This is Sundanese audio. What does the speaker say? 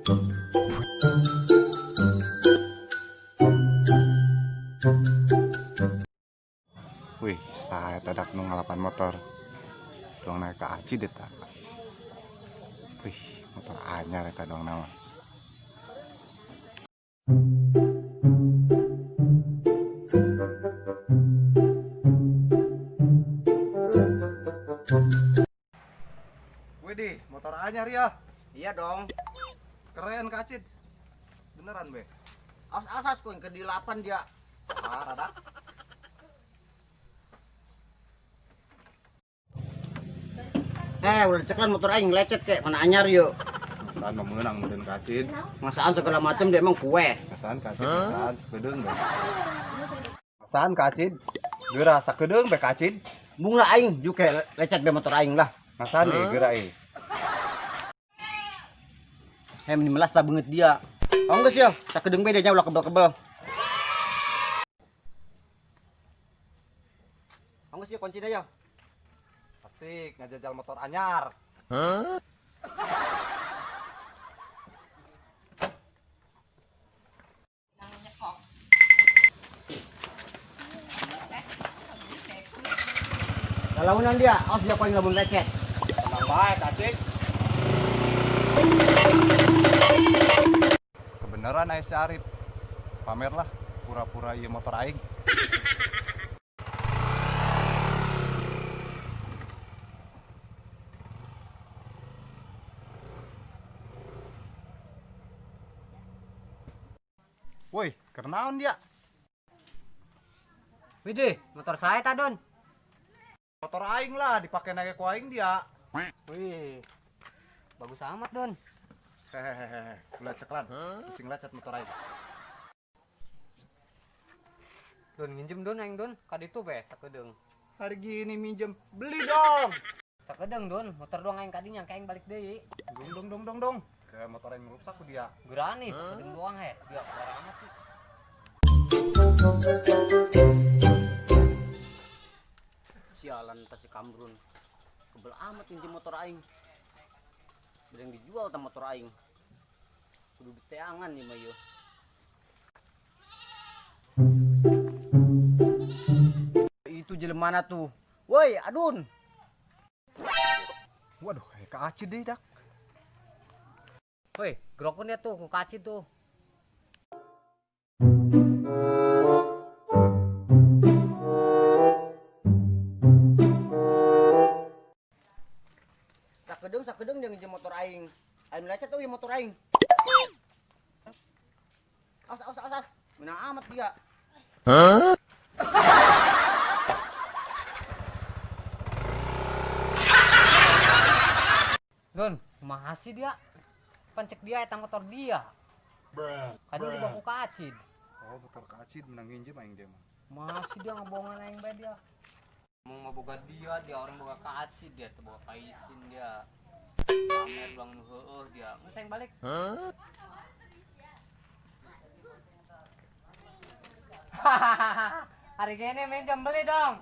Wih, saya tadak nu ngalapan motor. Doang naik ke aci deh tak. Wih, motor anyar eta doang nama. Widih, motor anyar ya. Iya dong. Keren Kacid. Beneran be. Awas awas ku yang ke 8 dia. Ah, rada. Udah diceklan motor aing lecet kek mana anyar yuk. Masaan mah meunang meureun Kacid. Masaan segala macam dia emang kue. Masaan Kacid, masaan sakedeung be. Masaan Kacid. Geura sakedeung be Kacid. Bung lah aing juga lecet be motor aing lah. Masaan deh geura euy. Heh meni melas lah banget dia. Oh enggak sih ya, sakedeung be dia ulah kebel-kebel. Oh enggak sih kuncinya ya. Asik ngajajal motor anyar. Lalaunan dia, awas dia kau yang lamun lecet. Tenang bae Kacid. Kebenaran aya si Arif. Pamer lah pura-pura ieu motor aing. Woi, kenaon dia? Widih, motor saya ta Don. Motor aing lah, dipakai naik ku aing dia. Wih. Bagus amat Don. Hehehe, ulah ceklan. Pusing lecet motor aing. Don nginjem Don aing Don, kaditu be sakedeung. Hari gini minjem, beli dong. Sakedeung Don, motor doang aing kadinya kayak aing balik deui. Dong dong dong dong dong. Ke motor aing rusak ku dia. Gerani sakedeung doang he. Dia keluar amat sih. Sialan tas si Kamrun. Kebel amat minjem motor aing. Bedeng dijual ta motor aing. Kudu diteangan nih mah yeuh. Itu jelema mana tuh? Woi, Adun. Waduh, kayak kaci deh dak. Woi, gerokun dia tuh ku kaci tuh. Sakedeung dia nginjem motor aing. Aing lecet tuh ya motor aing. Awas awas awas. Awas. Menang amat dia. Don, kumaha sih dia? Pancek dia eta motor dia. Kadang dibawa ku kacid. Oh, motor kaci menang nginjem aing dia mah. Masih dia ngebohongan aing bae dia. Mau mah boga dia, dia orang boga kacid dia teh boga kaisin dia. Pamer doang nu heueuh dia. Geus aing balik. Hari gini minjem beli dong.